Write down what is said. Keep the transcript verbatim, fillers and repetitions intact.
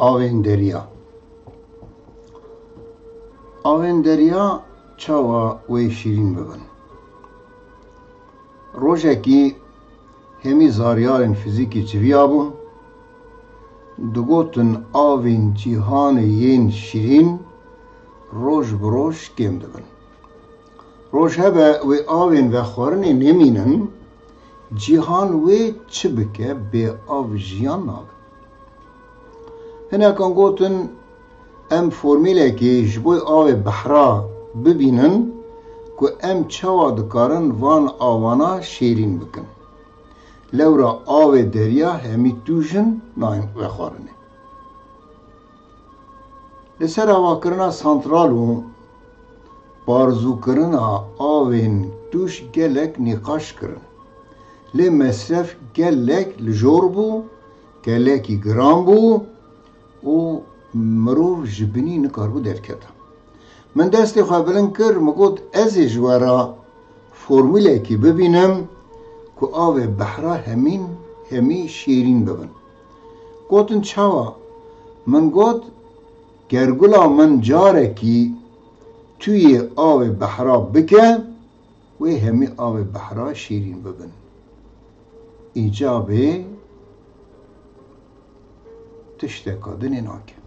Avên derya. Avên derya çawa wê şîrîn bibin? Rojekî hemî zaryarên fizîkî civiyabûn, digotin avên cîhanê yên şîrîn roj bi roj kêm dibin. Roj hebe wê avên vexwarinê nemînin, cîhan wê çi bike, bê av jiyan nabe. Hinekan gotin, em formîlekê ji bo avê behra bibînin ku em çawa dikarin van awana şêrîn bikin. Lewra avê derya hemî tûj in, nayên vexwarinê. Li ser avakirina santral û parzûkirina avên tûj gelek nîqaş kirin. Lê mesref gelek li jor bû, gelekî giran bû û mirov ji binî nikaribû derketa. Min destê xwe bilind kir, min got, ez ê ji we re formûlekî bibînim ku avê behra hemîn, hemî şêrîn bibin. Gotin, çawa? Min got, ger gula min carekî tûyê avê behra bike, wê hemî avê behra şîrîn bibin. Îcabê tişteka dinê nake.